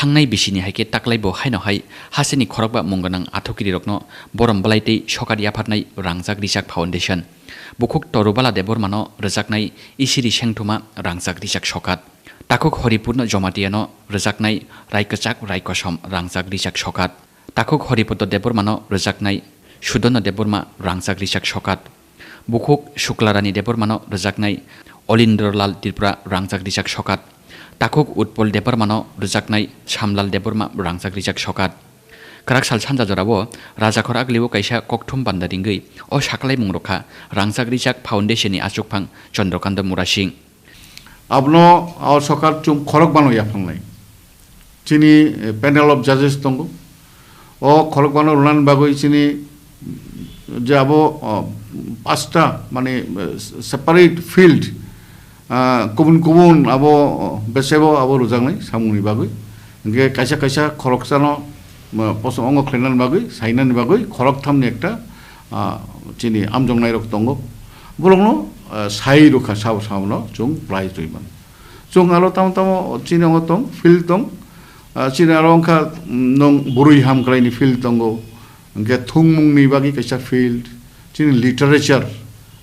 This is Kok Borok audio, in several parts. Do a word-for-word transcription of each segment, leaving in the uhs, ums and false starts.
Thangnai bisini hai khe taklaibo haino hai hasteni khorokba mung gwnang athukirirokno borom bwlai tei sokat yapharnai Rangjak Rijak Foundation. Bukhuk Torubala Debbarmano rwjaknai Isiri Sengthuma Rangjak Rijak Sokat. Takhuk Horipurno Jomatiano rwjaknai Raikwchak Raikosom Rangjak Rijak Sokat. Takhuk Horipodo Debbarmano rwjaknai Sudono Debbarma Rangjak Rijak Sokat. Bukhuk Shuklarani Debbarmano rwjaknai Olindrolal Tripura Rangjak Rijak Sokat. Takhuk Utpol Debbarmano rwjaknai Samlal Debbarma Rangjak Rijak Sokat. Kwrak sal sanja jorao Rajakhor Aglibo kaisa kokthum banda ringwi o saklaimung rwkha Rangjak Rijak Foundation ni achukphang Chandrakanta Murasing. Abono o sokat chwng khorokbano yaphangnai. Chini, eh, panel of judges tongo. O khorokbano rwnani bagwi chini je abo, o, pasta, mane, eh, separate field, ah, kubun kubun abo, o, besebo abo rwjaknai samungni bagwi. Hingke kaisa kaisa khoroksano, ma, poso ongo khlainani bagwi, sainani bagwi khorokthamni ekta, ah, chini amjongnairok tongo. Borokno, ah, sai rwkha sabo sabono chwng prize rwi mano. Chwng aro tamo tamo chini ongo tong, field tong, ah, chini aro wngkha, mm, nwng bwrwi hamkraini field tongo, hingke thwngmungni bagwi kaisa field, chini literature,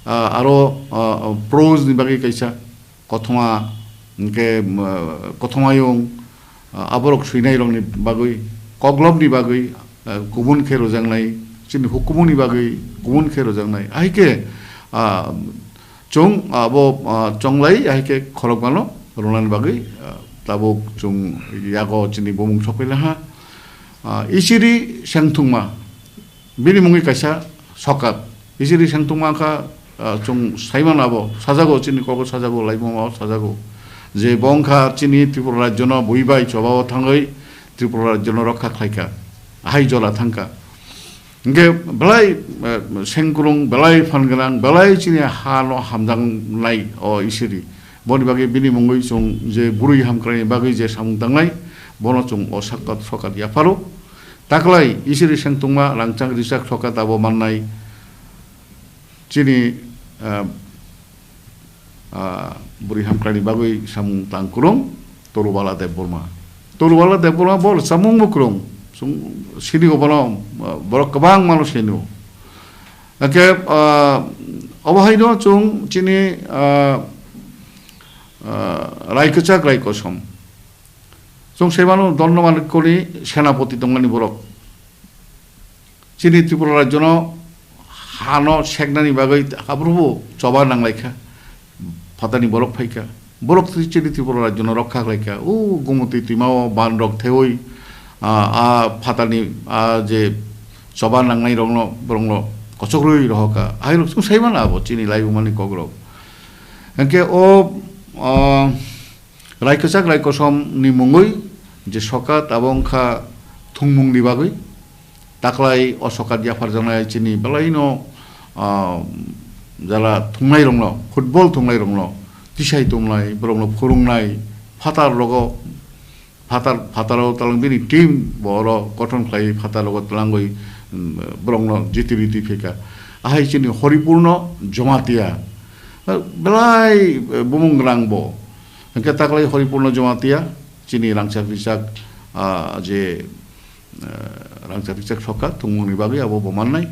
ah, aro, ah, prose ni bagwi kaisa, kothoma, hingke, um, kothoma yung, ah, aborok swinairokni bagwi, koklopni bagwi, ah, kubun khe rwjaknai, chini hukumuni bagwi kubun khe rwjaknai. Ahai khe, ah, chwng abo, ah, chonglai, ahai khe khorokbano rwnani bagwi, ah, tabuk chwng yago chini bumung sokphaila ha. Ah, Isiri Sengthungma, bini mungwi kaisa sokat. Isiri Sengthungma wngkha, ah, chwng saimano abo sajago, chini kobo sajago, laimungmao sajago. Je bo wngkha chini Tripura rajyono bui bai chobao thangwi Tripura rajyono rokha khlaikha. Ahai jora thangkha. Hingke belai, eh, sengkrung, belai phan gwnang, belai chini hano hamjaknai o Isiri. Boni bagwi bini mungwi chwng je bwrwi hamkraini bagwi je samung tangnai, bono chwng o sokat, sokat yapharo. Taklai Isiri Sengthungma Rangjak Rijak Sokat abo mannai chini, ah, ah, bwrwi hamkraini bagwi samung tang kwrwng Torubala Debbarma. Torubala Debbarma bo rwchapmung bo kwrwng. Chwng sini o bono, ah, borok kwbangma no sini o. Hingke, ah, obo haino chwng chini, ah, ah, Raikwchak Raikosom. Chwng se mano Dondamanikoni senapoti tongmani borok. Chini Tripura rajyono hano seknani bagwi aphuru bo choba nanglaikha. Phatani borok phaikha. Borok twi chini Tripura rajyono rokha khlaikha. O Gumoti twimao ban rok thewi, a, a phatani, a, je choba nangnai rokno, borokno kochokrwi rohorkha. Ahai rok chwng sai mano abo chini laibumani kokrok. Hingke o, o, Raikwchak Raikosom ni mungwi je sokat abo wngkha thwngmung ni bagwi. Taklai o sokat yapharjaknai chini belaino, ah, jara thwngnairokno, football thwngnairokno tisai tongnai, borokno phwrwngnai, phatar rogo, phatar, phataro talang bini team bo oro gothon khlai phatar rogo talangwi, um, borokno jiti riti phika. Ahai chini Horipurno Jomatia, belai, eh, bumung gwnang bo. Hingke taklai Horipurno Jomatia, chini Rangjak Rijak, ah, je, eh, Rangjak Rijak Sokat thwngmungni bagwi abo bo mannai.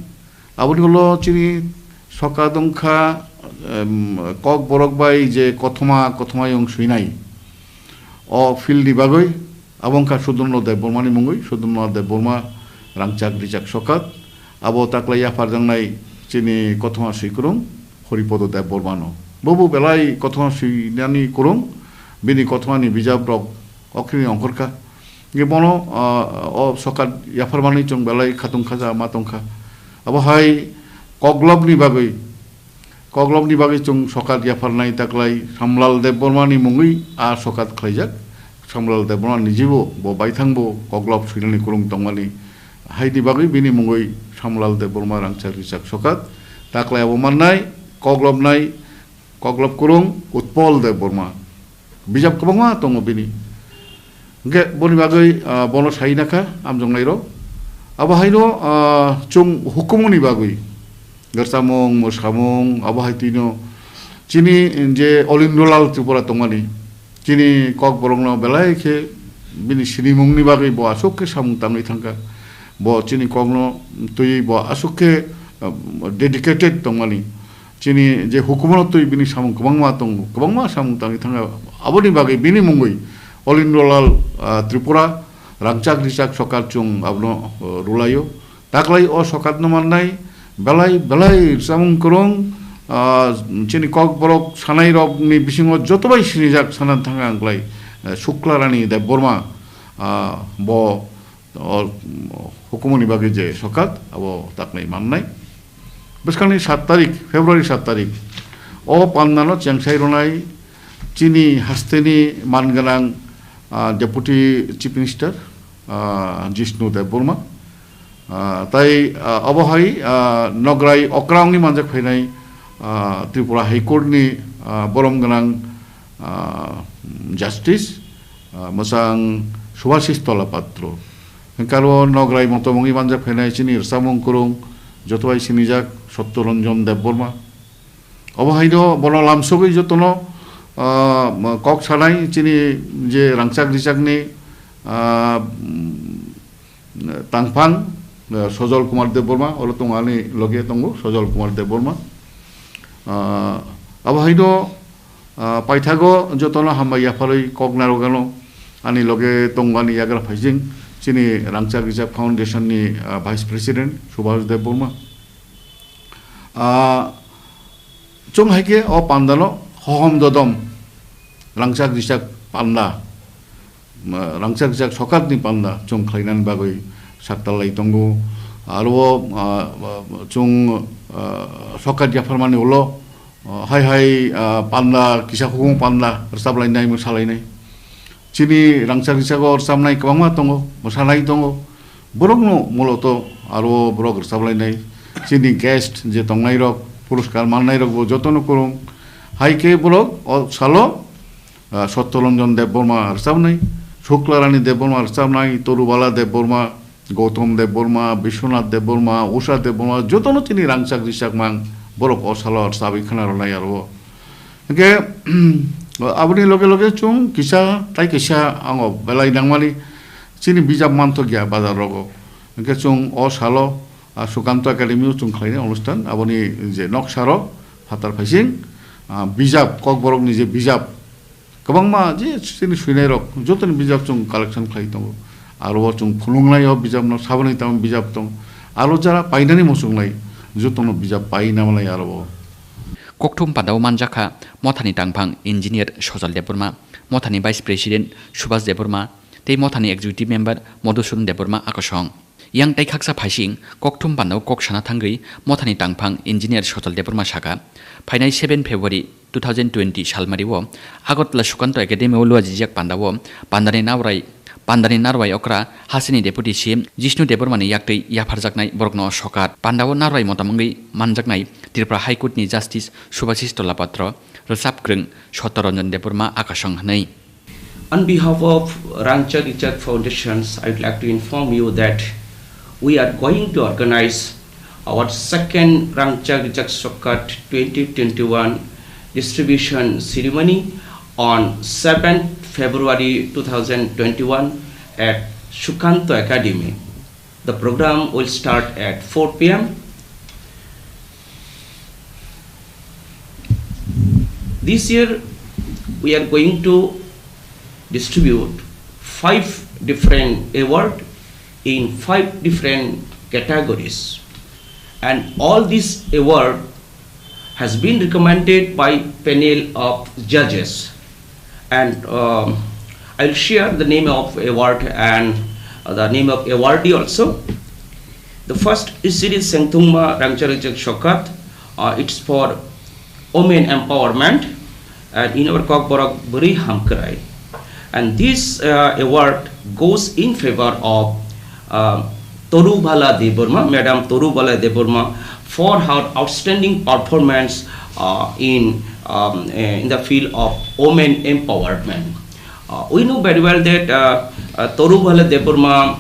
Aboni ulo chini sokat wngkha, em, Kokborok bai je kothoma, kothoma yung swinai. O field ni bagwi abo wngkha Sudurno Debbarma ni mungwi, Sudurno Debbarma Rangjak Rijak Sokat. Abo taklai yapharjaknai chini kothoma swikwrwng Horipodo Debbarma no. Bobo belai kothoma swinani kwrwng, bini kothoma ni bijap rok okhrini ongkhorkha. Hingke bono, ah, o sokat yapharmani chwng belai khatung khaja ma tongkha. Abo hai koklopni bagwi, koklopni bagwi chwng sokat yapharnai taklai Samlal Debbarmani mungwi a sokat khlaijak. Samlal Debbarma nijibo bo baithangbo koklop swinani kwrwng tongmani. Haini bagwi bini mungwi Samlal Debbarma Rangjak Rijak Sokat. Taklai abo mannai, koklopnai, koklop kwrwng Utpol Debbarma. Bijap kwbangma tongo bini. Hingke boni bagwi, ah, bono sai nakha, amjongnairok. Abo haino, ah, chwng hukumuni bagwi. Rwchapmung, mwsamung, abo hai twino chini je Olindrolal Tripura tongmani, chini Kokborokno belai khe Bini sinimungni bagwi bo aswk khe samung tangwi thangkha. Bo chini kokno twiwi bo aswk khe, ah, dedicated tongmani. Chini je hukumono twi bini samung kwbangma tongo, kwbangma samung tangwi thangkha. Aboni bagwi bini mungwi Olindrolal, ah, Tripura rangchak richak sokar chwng abono, ah, rwlaio. Taklai o sokatno mannai belai belai rwchapmung kwrwng, ah, chini kokborok sanairokni bisingo jotobai sinijak sana thangkha ang klai, eh, Suklarani Debbarma, ah, bo o hukumoni bagwi je sokat abo taklai mannai. Bwskangni sat tarik, February sat tarik, o pandano chengsai rwnai chini hasteni man gwnang, ah, Deputy Chief Minister, ah, Jishnu Debbarma. Ah, tai, ah, abo hai, ah, Nograi Okra wngwi manjak phainai, ah, Tripura High Court ni, ah, borom gwnang, ah, Justice, ah, mwchang Subhashish Tolapatro. Hwnkhe aro Nograi motom wngwi manjak phainai chini rwchapmung kwrwng joto bai sinijak Satyaranjan Debbarma. Obo haino bono lamsogwi jotono, ah, kok sanai chini je rangchak richakni, ah, mm, tangphang, ah, Sojol Kumar Debbarma, oro tongo ani loge tongo Sojol Kumar Debbarma. Ah, abo haino, ah, paithago jotono hambai yapharwi kok narwgano ani loge tongo ani yagra phaising chini rangchak richak foundation ni, ah, Vice President Subhas Debbarma. Ah, chwng hai khe o pandano hohom dodom rangchak rijak panda, ah, rangchak rijak sokatni panda chwng khlainani bagwi saktal lai tongo. Aro, ah, chwng, ah, sokat yapharmani ulo, ah, hai hai, ah, panda kisa hukung panda rwchap lainai, mwsa lainai. Chini rangchak richago rwchapnai kwbangma tongo, mwsanai tongo. Borokno muloto aro borok rwchaplainai. Chini guest je tongnairok, puruskar mannairokbo jotono kwrwng. Hai khe borok o salo, ah, Satyaranjan Debbarma rwchapnai, Shuklarani Debbarma rwchapnai, Torubala Debbarma, Gautam Debbarma, Biswanath Debbarma, Usha Debbarma, jotono chini rangchak richak mang borok o salo rwchapwi khna rwnai aro. Hwnkhe, aboni loge loge chwng kisa tai kisa ango belai nangmani chini bijap manthokya bazar rogo. Hwnkhe chwng o salo, ah, Sukanto Academy o chwng khlainai onusthan, aboni je noksaro phatar phaising, ah, bijap, Kokborokni je bijap, kwbangma je chini swinairok jotoni bijap chwng collection khlai tongo. Aro o chwng phunuknai o bijapno saboni tamo bijap tong. Aro jara painani muchungnai jotono bijap paina manai aro o. Kokthum pandao manjakha mothani tangphang Engineer Sojal Debbarma, mothani Vice President Subhas Debbarma tei mothani Executive Member Madhusudan Debbarma akosong. Yang tei khaksa phaising kokthum pandao kok sana thangwi mothani tangphang Engineer Sojal Debbarma saka, phainai seven February two thousand twenty salmario Agartala Sukanto Academy o luajijak pandao pandani naurai Pandani narwai okra hasteni Deputy C M Jishnu Debbarmani yaktwi yapharjaknai borokno sokat. Pandao narwai motom wngwi manjaknai Tripura High Court ni Justice Subhashish Tolapatro, rwchap kwrwng Satyaranjan Debbarma akasong hwnwi. On behalf of Rangchak Richak Foundations, I would like to inform you that we are going to organize our second Rangchak Richak Sokat twenty twenty-one distribution ceremony on seventh February two thousand twenty-one at Sukanto Academy. The program will start at four p m. This year, we are going to distribute five different award in five different categories, and all this award has been recommended by panel of judges. And, um, I'll share the name of award and the name of awardee also. The first is Sri Sengthungma Rangchak Richak Sokat. Uh, it's for women empowerment, and in our Kokborok Bwrwi Hamkrai. And this, uh, award goes in favor of, uh, Torubala Debbarma, Madam Torubala Debbarma, for her outstanding performance, uh, in, um, uh, in the field of women empowerment. Uh, we know very well that, uh, uh, Torubala Debbarma,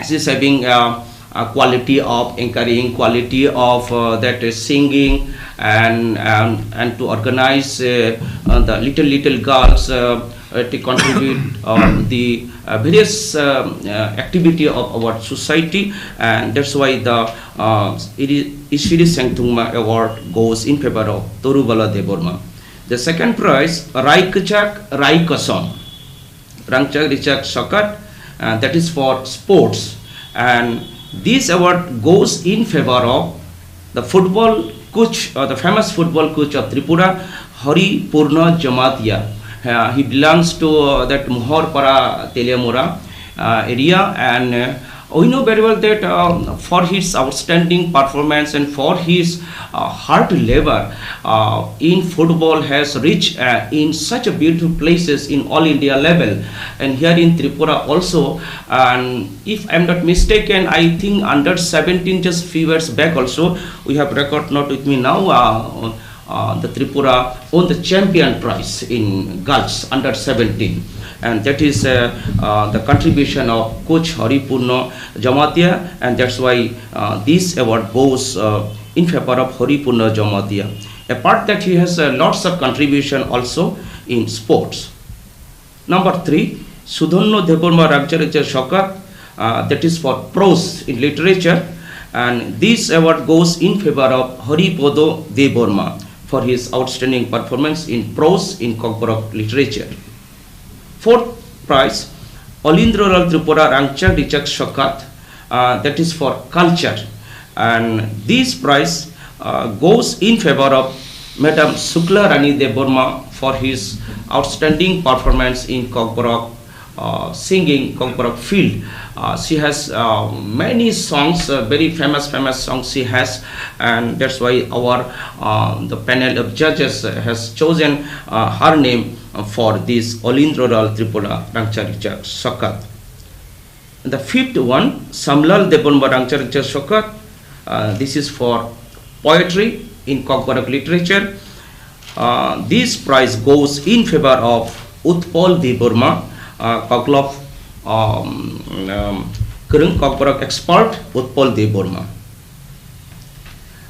she is having, uh, uh, quality of anchoring, quality of, uh, that is singing, and, and, and to organize, uh, uh, the little, little girls, uh, uh, to contribute, uh, the, uh, various, uh, uh, activity of our society, and that's why the, uh, Iri-, Ishiri Sengtungma Award goes in favor of Torubala Debbarma. The second prize, Rai Kwchak, Rai Kosom. Rangchak Richard Sokat, uh, that is for sports. And this award goes in favor of the football coach, or the famous football coach of Tripura, Hari Purna Jamatia. Uh, he belongs to, uh, that Mohorpara Teliamura, uh, area, and, uh, we know very well that, uh, for his outstanding performance and for his, uh, hard labor, uh, in football has reached, uh, in such a beautiful places in all India level, and here in Tripura also. And if I'm not mistaken, I think under seventeen, just few years back also, we have record not with me now, uh, uh, the Tripura won the champion prize in girls under seventeen, and that is, uh, uh, the contribution of coach Hari Purna Jamatia, and that's why, uh, this award goes, uh, in favor of Hari Purna Jamatia. Apart that, he has, uh, lots of contribution also in sports. Number three, Sudhanno Debbarma Rangchak Richard Sokat, uh, that is for prose in literature, and this award goes in favor of Hari Podo Debbarma for his outstanding performance in prose in Kokborok literature. Fourth prize, Olindro Lal Tripura Rangchak Richard Sokat, uh, that is for culture. And this prize, uh, goes in favor of Madam Sukla Rani Debbarma for his outstanding performance in Kokborok, uh, singing Kokborok field. Uh, she has, uh, many songs, uh, very famous, famous songs she has, and that's why our, uh, the panel of judges has chosen, uh, her name for this Olindro Lal Tripura Rangchak Richard Sokat. And the fifth one, Samlal Debbarma Rangchak Richard Sokat. Uh, this is for poetry in Kokborok literature. Uh, this prize goes in favor of Utpal Debbarma, uh, Koklop, um, um, Kwrwng Kokborok expert Utpal Debbarma.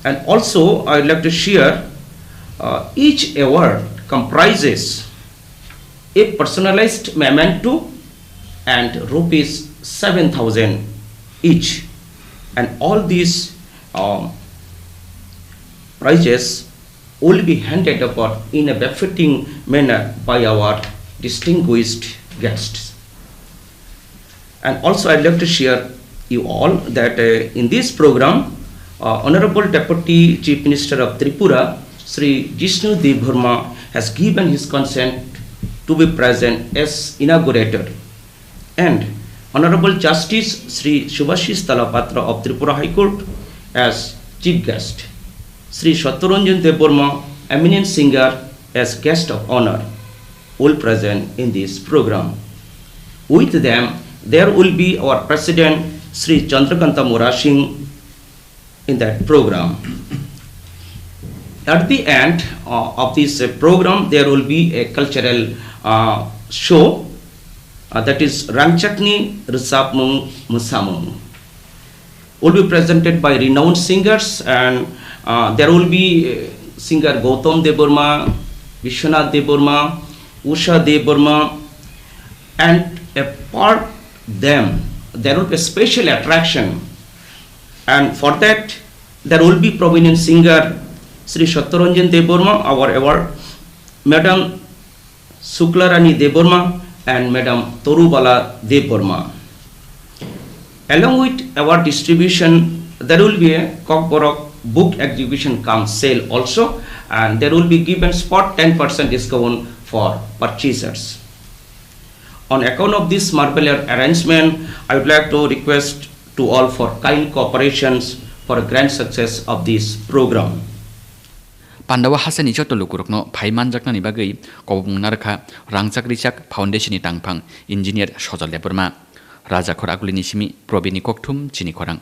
And also, I'd like to share, uh, each award comprises a personalized memento and rupees seven thousand each. And all these, um, prizes will be handed over in a befitting manner by our distinguished guests. And also, I'd like to share you all that, uh, in this program, uh, Honorable Deputy Chief Minister of Tripura, Shri Jishnu Debbarma, has given his consent to be present as inaugurator, and Honorable Justice Shri Subhashish Talapatra of Tripura High Court as chief guest, Shri Satyaranjan Debbarma, eminent singer, as guest of honor, will present in this program. With them, there will be our President Shri Chandrakanta Murasing in that program. At the end, uh, of this, uh, program, there will be a cultural, uh, show, uh, that is Rangchakni Rwchapmung Mwsamung, will be presented by renowned singers, and, uh, there will be, uh, singer Gautam Debbarma, Vishwanath Debbarma, Usha Debbarma, and apart them, there will be a special attraction, and for that, there will be prominent singer Shri Satyaranjan Debbarma, our award, Madam Suklarani Debbarma and Madam Torubala Debbarma. Along with award distribution, there will be a Kokborok book exhibition cum sale also, and there will be given spot ten percent discount for purchasers. On account of this marvelous arrangement, I would like to request to all for kind cooperations for a grand success of this program. Pandao hasani joto lukurokno phai manjaknani bagwi kobong narwkha Rangchak Richak Foundation ni tangphang Engineer Sojal Debbarma. Rajakhor Agulini simi Probini Kokthum chini khorang.